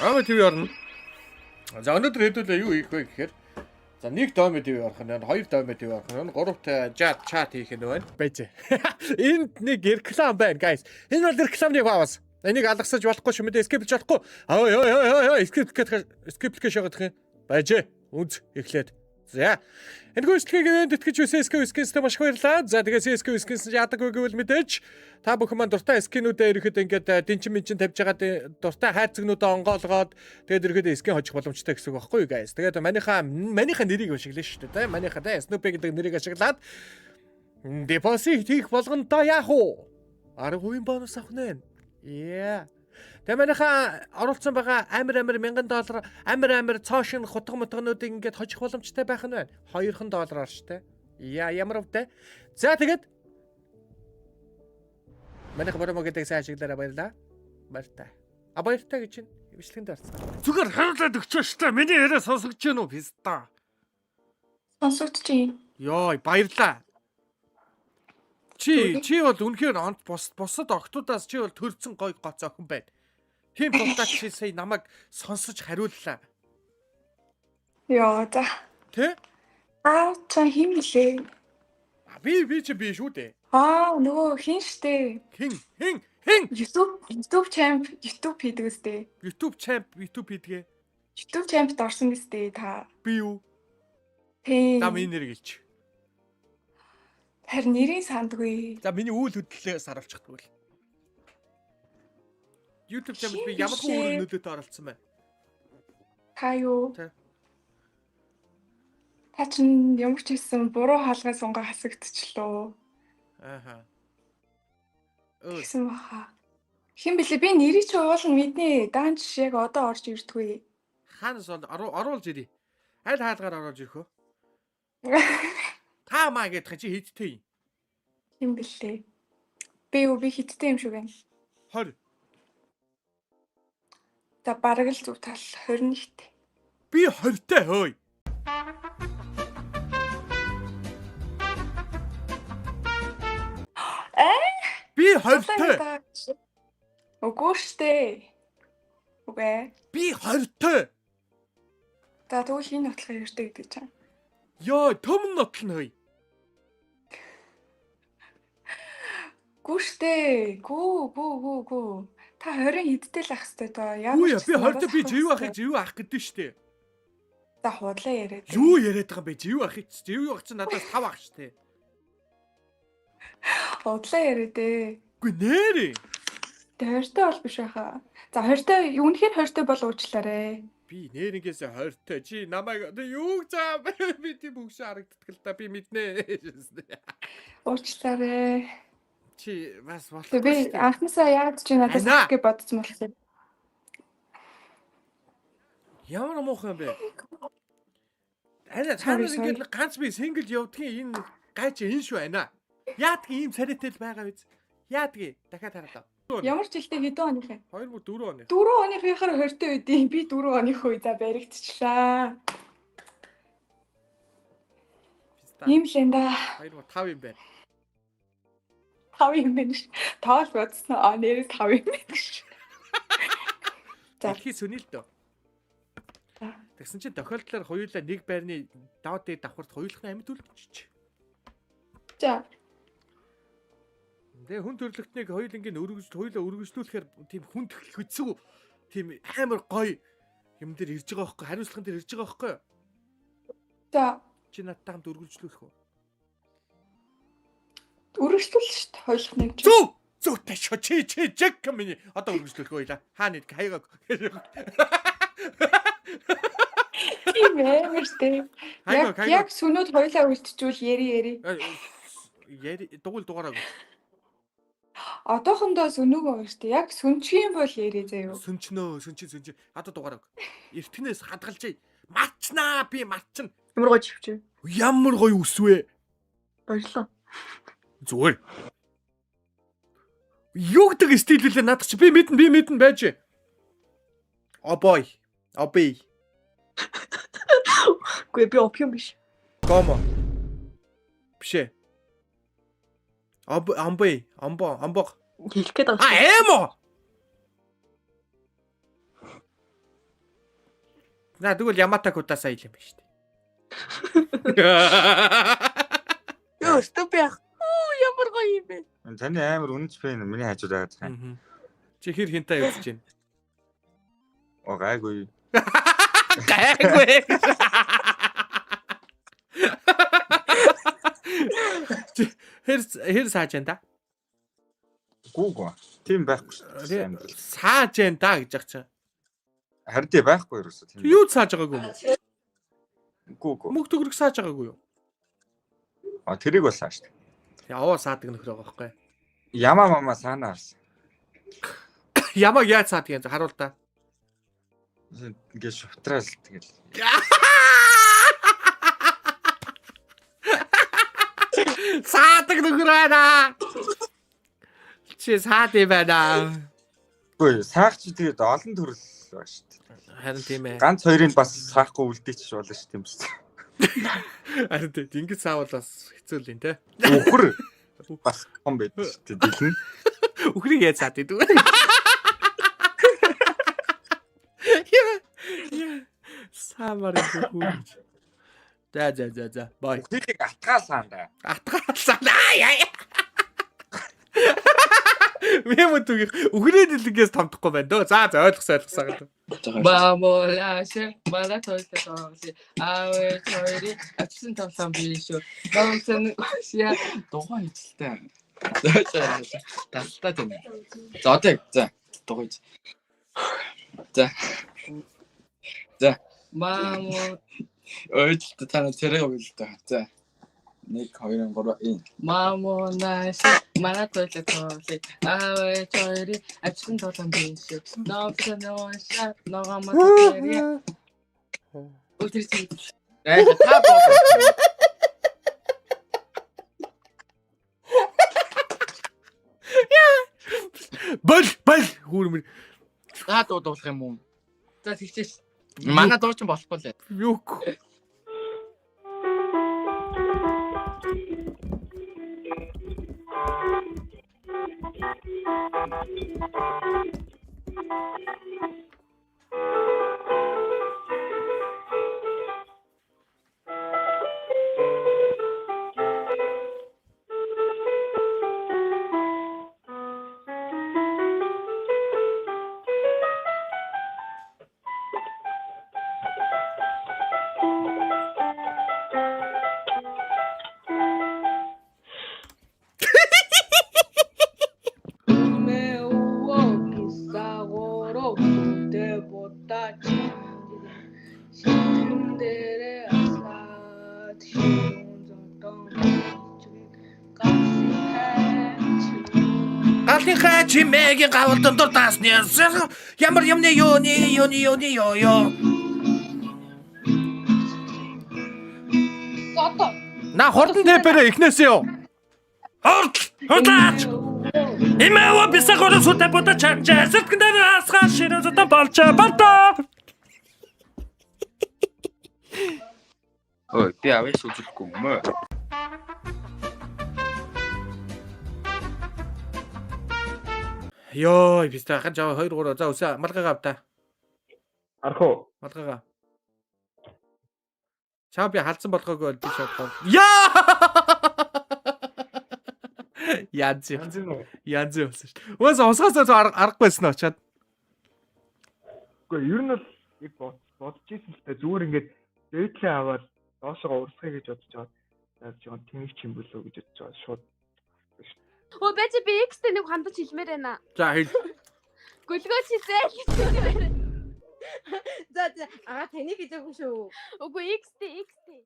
Ome TV орно. За, өнөөдөр хэдүүлээ юу хийх вэ гэхээр, за, нэг Ome TV орох нь байна, хоёр Ome TV орох нь байна, гуравт жат чат хийх нь байна. Байж. Энд нэг реклам байна, guys. Энэ бол рекламны пауз. Энийг алгасаж болохгүй шүү, мэдээ skip лж болохгүй. Ой ой ой ой ой, skip гэх, skip лэх шагаадах юм. Байж. Үнц эхлээд. За. Энэхүү бичлэгийг энд итгэж байсан SK Skins-тэй маш их баярлалаа. За, тэгээ CSK Skins яадаг вэ гэвэл мэдээж та бүхэн маань дуртай skin үүдээ ерөөхдөө ингээд дэнчин минчин тавьж байгаа дуртай хайрцагнуудаа онгоолгоод, тэгээд ерөөхдөө skin хожих боломжтой гэсэн үг байхгүй юу, guys. Тэгээд манийхаа нэрийг ашиглана шүү дээ. Манийхаа те Snoopy гэдэг нэрийг ашиглаад deposit хийх болгондоо яах вэ? 10% бонус авах нэ. Yeah. Тэгээ манайхаа оруулсан байгаа амир амир 1000 доллар, амир амир цоо шин хутга мутгануудыг ингээд хожих боломжтой байх нь байна. 2 доллараар штэ. Яа, ямар өвдөө. За, тэгээд манайх promo гэдэг сайн ашиглаарай, баярлаа. Баяртай. А, баяртай гэж чинь бичлэгэнд орсон. Зүгээр хариулаад өгчөө штэ. Миний яриа сонсогдож байна уу, писта? Сонсогдож байна. Йой, баярлаа. Чи бол үнэхээр онт бусад охтуудаас чи бол төрсэн гой гоц охин байна. Тийм тулдаа чи сая намайг сонсож хариуллаа. Йоо, за. Тэ? Аа, ча хин блэ? А, би чи би шүү дээ. Аа, нөгөө хин штэ. Хин хин хин? YouTube champ, YouTube хийдэг үстэй. YouTube champ, YouTube хийдгээ. YouTube champ-д орсон гэстэй та. Би юу? Тийм. За, миний нэрийг хэлчих. Харин нэрийг сандгүй. За, миний үйл хөдлөлөө саруулчих тэгвэл. YouTube champ би ямар Хин хүн блэ? нөлөөтэй оролцсон байна? Та юу? Тэ. Та чинь ямар ч хэлсэн буруу хаалгын сунгаа хасагдчихлоо. Ааха. Өө. Тэгсэн баха. Хин блэ? Би нэрийг чи уулна мэднэ. Даанч яг одоо орж ирдгүй. Хаанаас оруулж ирье. Аль хаалгаар оруулж ирэх вэ? Та маа гэдэх чи хийдтэй юм. Хин блэ? Би юу, би хиттэй юм шиг байна. 20. За, бараг л зөв тал 21-т. Би 20-тай хөөе. Э? Би 20-тай. Үгүй штэ. Үгүй. Би 20-тай. За, тэгвэл хин нотлохыг эртээ гэдэг чинь. Йоо, төм нотлно хөөе. Гүү штэ. Гүү, гүү, гүү, гүү. Та 20 хэдтэй л ах хэвтэй доо. Ямар Үгүй ч яа, би гэсэн 20-тай, би надаас живүү ах ахыг живүү ах гэдэг штэ. За, худлаа яриад. Юу яриад байгаа юм бэ? Живүү ахыг, живүү ах чинь надаас 5 ах штэ. Худлаа яриад ээ. Үгүй, нэрээ. Тэ 20-тай бол биш байхаа. За, 20-тай, үнэхээр 20-тай бол уучлаарэ. Би нэрнгээсээ 20-тай. Чи намайг одоо юу заа, би тийм хөгшин харагддаг л та, би мэднэ. Уучлаарэ. Чи бас Тэг болохгүй би штэ. анхнаасаа яагаад чи надаас Ана! ах гэж бодсон болохоор. Ямар муухай юм бэ? Арай та Sorry, нар sorry. ингээд ганц би single явдгийн, энэ гайч энэ шүү ана. Яадгийн ийм царайтай л байгаа биз? Яадгийн дахиад хараалаа. Ямар жилдээ, хэдэн оных юм? 2004 оны. 4 оныхынхаар 20-тай байдیں۔ Би 4 оных үе, за, баригдчихлаа. Писта. Ийм л энэ да. 2005 юм байна. 5 юм байна ш. Тоол бодсон. А, нэрээ 5 юм байна ш. За. Дэлхий сөний л дөө. За. Тэгсэн чинь тохиолдлоор хоёулаа нэг байрны доод дээр давхарт хоёулах нь амьд үлдчих. За. Тэгээ хүн төрөлхтнийг хоёулангийн өргөж, хоёулаа өргөжлүүлэхээр тийм хүн хэцүү, тийм амар гоё юм дээр ирж байгаа байхгүй, хариуцлаган дээр ирж байгаа байхгүй. За. Чи надтай хамт өргөжлүүлэх үү? Өргөжлөл шүү дээ. Хоёулах нэг чи. Зөв! Зөв шүү. Чи жиг миний одоо өргөжлүүлэх байлаа. Хаа нэг хаягаа. Тийм амар шүү. Хаягаа Яг хаягаа. яг сүнүүд хоёулаа үлдчихвэл яри яри. Яри дугуйл дугаараа. Одоохондоо сүнүүг байгаа шүү дээ. Яг сүнчих юм бол яри заяа. Сүнчнөө, сүнчин сүнчин. Одоо дугаараа. Эртнээс хадгалжээ. Марчнаа, би марчна. Ямар гоё чивчээ. Ямар гоё үсвэ. Баярлалаа. Зүгээр. Юу гэдэг стил үлээ надад чи, би мэднэ, би мэднэ, байж. Обой. Оби. Үгүй, би опиум биш. Гомо. Биш ээ. Об амбой, амбо, амбог. Хэлэх гээд А, байгаа. эмо. На тэгвэл Ямата Кудасай юм байна шүү дээ. Йоо, өстө би ах. Оо, ямар гоё юм бэ? Таны амар үнэнч фэн миний хажууд байгаад байгаа юм. Чи хэр хинтаа үзэж байна? Оо гайгүй. Гайгүй. Чи хэр сааж байна та? Гүүгүү. Тийм байхгүй шүү дээ. Амьдрал. Сааж байна та гэж ах чинь. Харин тий байхгүй ерөөсөө тийм. Юу сааж байгаагүй юм уу? Гүүгүү. Мөнгө төгрөг сааж байгаагүй юу? А тэрийг бол сааш. Яваа саадаг нөхөр байгаа байхгүй. Ямаа мама саана харсан. Ямаг яаж саадаг юм харуул та. Ингээд шувтраал тэгэл. Саадаг нөхөр байна. Чи саад юм байна. Үгүй саах чи тэгээд олон төрөл байгаа шүү дээ. Харин тийм ээ. Ганц хоёрыг бас саахгүй үлдээчих болно шүү тийм үү. Харин тийм ингэж саавал бас хэцүү л юм те. Үхэр бас том байдаг шүү дээ. Дэлнэ. Үхрийг яаж саад идэв? Яа. Саамар юм хүү. За за за за. Бай. Үхрийг атгаа саана. Атгаалсан. Аа яа. Мем үтүгийнх үхрээ дэлгээс томдохгүй байна дөө. За за ойлгосон ойлгосон. Бамолаше малатолтолси аавэ хоёрын авчсан тавсан биш шүү. Бамсан яа Дугуй хийжэлтэй. За за талтаа тийм. За одоо за дугуй хийж. За. За мамо ойдлоо та нар царай ойлтой. За. 1 2 3 энэ. мамонаше малатолтолси аавэ хоёрын авчсан тавсан биш шүү. Номсон ногоматери өдөр чи Э та боо. Бол бол хүүрмэр Та дуу дуулах юм уу? за тэгчээш. Манай дуу ч болохгүй лээ. юу. Галынхаа чимээгийн гавал дундуур даасны ямар юмны юуны юуны юуны ёо ёо. Одоо На хурдан тэпэрэ эхнээсээ юу. Хурд хурдаач. Имэва бисагора сута бота чамча сэртгэн асгаа ширэн зотон болчоо болтоо. Ой би аваас үзэхгүй юм уу? Йой, би та хан жаа 2 3 за өсөө малгайгаа авта. Арх уу? Малгайгаа. Чаа би халдсан болгоогүй бол би шууд. Яа! Янз юм. Янз юм уу? Янз юм болсон шүү дээ. Угаасаа усгаасаа аргагүй байсан нь очоод. Үгүй ер нь бол яг бодож ирсэн л та зүгээр ингээд дээдлээ аваад доошогоо урсгая гэж бодож байгаа. За жон тэнэг ч юм болоо гэж бодож байгаа. Шууд. Өө байж би X-тэй нэг хандаж хэлмээр байна. За хэл. Гөлгөө чи зээл гэж хэлмээр байна. За за агаа таныг хэлээгүй шүү. Үгүй X-тэй X-тэй.